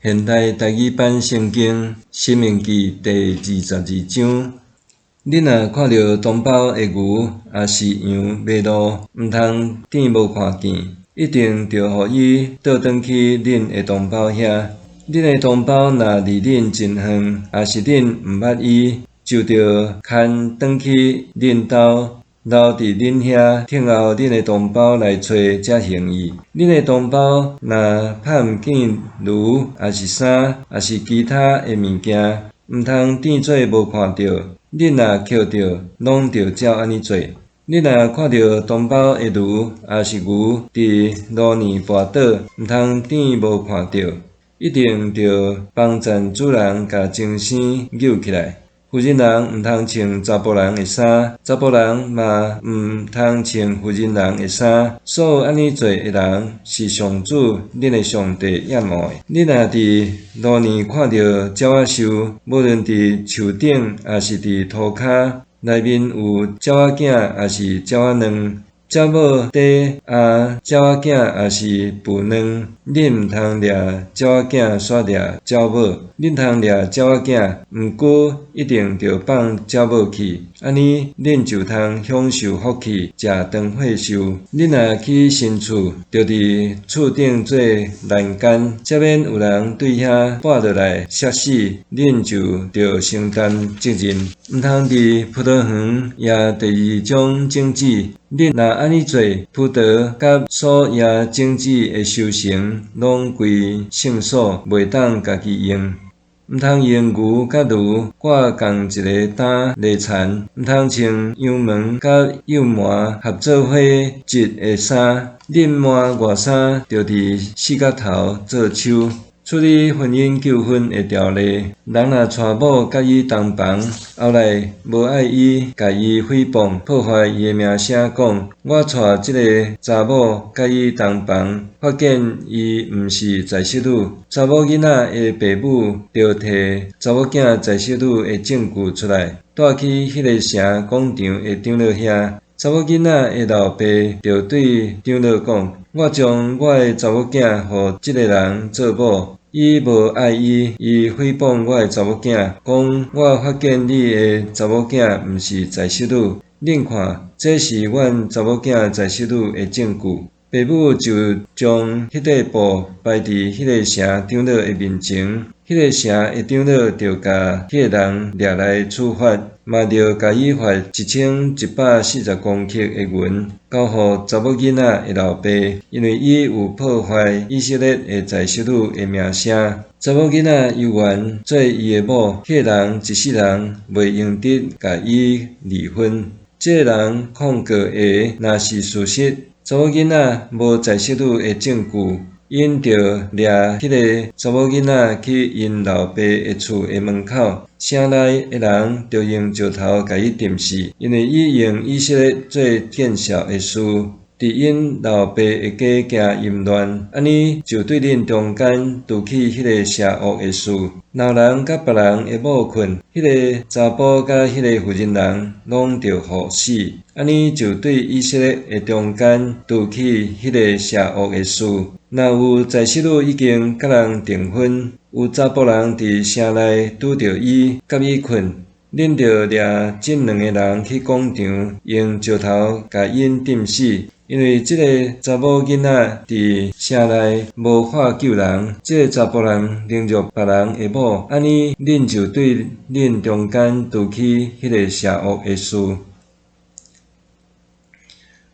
現代台語版聖經《申命記》第22章。恁若看著同胞的牛抑是羊迷路，毋通碘無看見，一定著予伊倒轉去恁的同胞遐。恁的同胞若離恁真遠，抑是恁毋捌伊，就著牽轉去恁兜，留佇恁遐，等候恁的同胞來揣才還伊。恁的同胞若拍毋見驢，抑是衫，抑是其他的物件，毋通碘做無看著。恁若抾著，攏著照按呢做。恁若看著同胞的驢，抑是牛佇路爾跋倒，毋通碘無看著，一定著幫贊主人共繩搝起來。婦人人毋通穿查埔人的衫，查埔人嘛毋通穿婦人人的衫。所有按呢做的人，是上主恁的上帝厭惡的。恁若佇路爾看著鳥仔獸，無論佇樹頂抑是佇塗跤，內面有鳥仔囝抑是鳥仔卵，鳥母綴阿鳥仔囝抑是孵卵，恁毋通掠鳥仔囝煞掠鳥母，恁通掠鳥仔囝，毋過一定著放鳥母去，按呢恁就通享受福氣，食長歲壽。恁若起新厝，著佇厝頂做欄杆，才免有人對遐跋落來摔死，恁就著承擔責任。毋通佇葡萄園掖第二種種子，恁若按呢做，葡萄佮所掖種子的收成，攏歸聖所，袂當家己用。毋通用牛佮驢掛仝一个擔犁田，毋通穿羊毛佮幼毛合做伙織的衫。恁換外衫，著佇四角頭做手。處理婚姻糾紛的條例，人若娶某佮伊同房，後來無愛伊，共伊誹謗，破壞伊的名聲，講：我娶這个查某佮伊同房，發現伊毋是在室女。查某囡仔的爸母著提查某囝在室女的證據出來，帶去彼个城廣場的長老遐。查某囡仔的老爸著對長老講：我將我的查某囝予這个人做某，伊無愛伊，伊誹謗我的查某囝，講我發現你的查某囝毋是在室女。恁看，這是阮查某囝在室女的證據。爸母就將彼塊布擺佇彼个城長老的面前，彼个城的長老就共彼个人掠來處罰，嘛著共伊罰1140公克的銀，交予查某囡仔的老爸，因為伊有破壞以色列的在室女的名聲。查某囡仔猶原做伊的某，彼个人一世人袂用得共伊離婚。這个人控告的若是事實，查某囡仔無在室女的證據，𪜶著掠彼个查某囡仔去𪜶老爸的厝的門口，城內的人著用石頭共伊擲死，因為伊用以色列做見笑的事，佇𪜶老爸的家行淫亂，按呢就對恁中間除去彼个邪惡的事。若有人佮別人的某睏，彼个查埔佮彼个婦人人攏著予死，按呢就對以色列的中間除去彼个邪惡的事。若有在室女已經佮人訂婚，有查埔人佇城內拄著伊，佮伊睏，恁著掠這兩个人去廣場，用石頭共𪜶擲死，因為這个查某囡仔佇城內無法救人，這个查埔人凌辱別人的某，按呢恁就對恁中間除去彼个邪惡的事。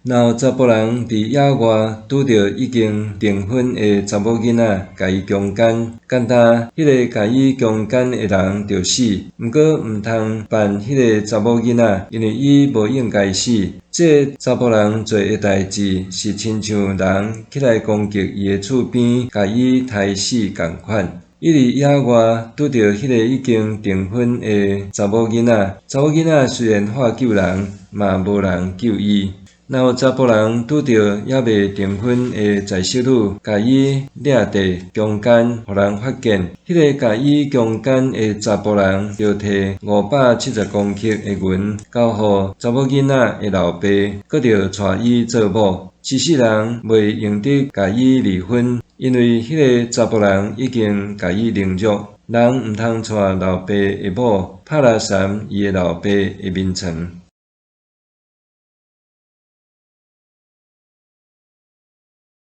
若有查埔人佇野外拄著已經訂婚的查某囡仔，共伊強姦，干焦彼个共伊強姦的人著死，毋過毋通辦彼个查某囡仔，因為伊無應該死。這个查埔人做的代誌是親像人起來攻擊伊的厝邊，共伊刣死仝款。伊佇野外拄著彼个已經訂婚的查某囡仔，查某囡仔雖然喊救人，嘛無人救伊。若有查埔人拄著猶未訂婚的在室女，共伊掠地強姦，予人發現，彼个共伊強姦的查埔人，著提570公克的銀，交予查某囡仔的老爸，閣著娶伊做某。這世人袂用得共伊離婚，因為彼个查埔人已經共伊立約。人毋通娶老爸的某，拍來搧伊的老爸的眠床。